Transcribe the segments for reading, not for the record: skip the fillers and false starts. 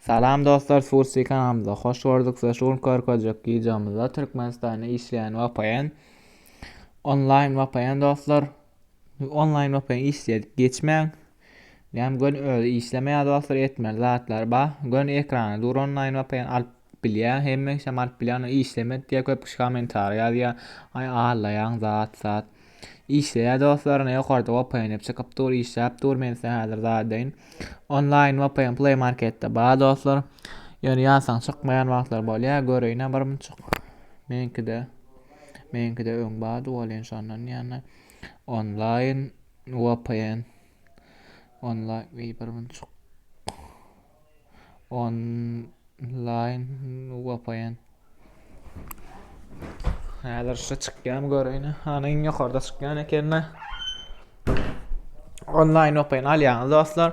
Salam dostlar Fursi kanalymyza hoş gördük size şu gün görkezjek wideomyzda Türkmenistanda işleýän VPN onlaýn VPN dostlar onlaýn VPN işledip geçmäň Näme göni özi işlemeýär dostlar etmeli zatlar bar göni ekrana dur onlaýn VPN alyp bilýär hemme kişem alyp bilýär ony işlemedi diýýär köp kişi kommentariýa ýazýar aý allaýaň zat zat Işleýär dostlar ine ýokarda VPN diýip çykyp dur işläp dur men size häzir zat edeýin. Online VPN Play Marketde bar dostlar. Ýöne ýazsaň çykmaýan wagtlar bolýar göreýin bir munçuk. Meňkide meňkide öň bardy welin şondan ýany online VPN online bir munçuk Online VPN. Häzir şu çykýan göreýin. Hany iň ýokarda çykýan ekenine. Online VPN alýaňyz dostlar.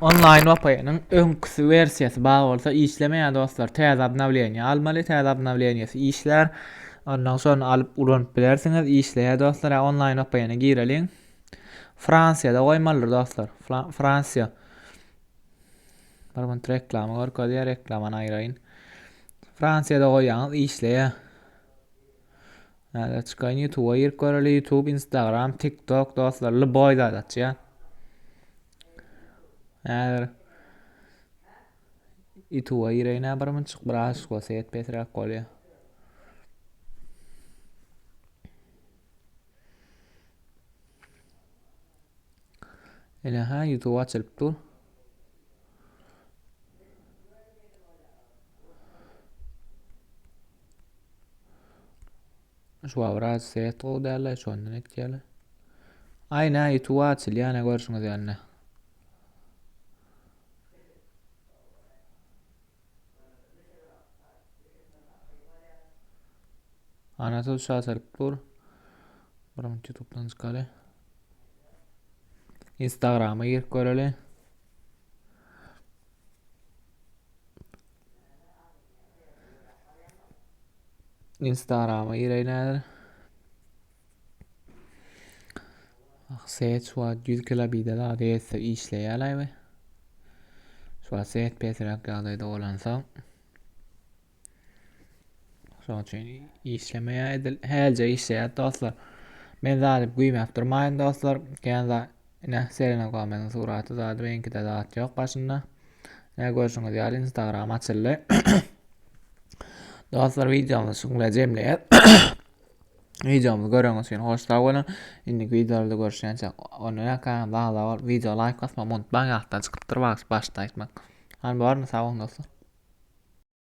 Online VPN-iň öňküsi wersiýasy bar bolsa işlemeýär dostlar. Täze obnowleniýe almaly, täze obnowleniýesi işlär. Ondan soň alyp ulanyp bilersiňiz. Işleýär dostlar. Online VPN-e gireliň. Fransiýada goýmalydyr dostlar. Fransiýa. Bir minut reklama görkezýär, reklamany aýraýyn. Fransiýada goýýaňyz işleýär. Näde çykaýyn YouTube-a girip göreli. YouTube, Instagram, TikTok dostlar, любой zat açýar. Häzir YouTube-a gireýin bir minut biraz bolsa ýet pesräk bolýar. Ine ha YouTube açylyp dur. Şu biraz set gowy däl, şondan etýärler. Aýna YouTube açylýar, ne görşüňiz ýaly. Ana şu açylyp dur. Bir minut YouTube'dan çykaly. Instagram'a girip göreli. Instagram'a gireýin häzir. Ah, set şu wagt 100 kilobide zady etse işleýärler we. Şu wagt set pesräk ýagdaýda bolansoň. Şonuň üçin işlemeýär edil hälje işleýär dostlar. Men zady güýmäp durmaýyn dostlar. Kän zat ine Selena Gomez'in suraty zady meňkide zat ýok başynda. Ine görşüňiz ýaly Instagram açyldy. Dostlar wideomyzy şu bilen jemleýär. Wideomyzy göreniňiz üçin hoş sag boluň. Indiki wideolarda görüşýänçä onda ýa kanalymyza agza bolup wideo laýk basmagy unutmaň ýatdan çykypdyr başda aýtmak. Hany bormy sag boluň dostlar.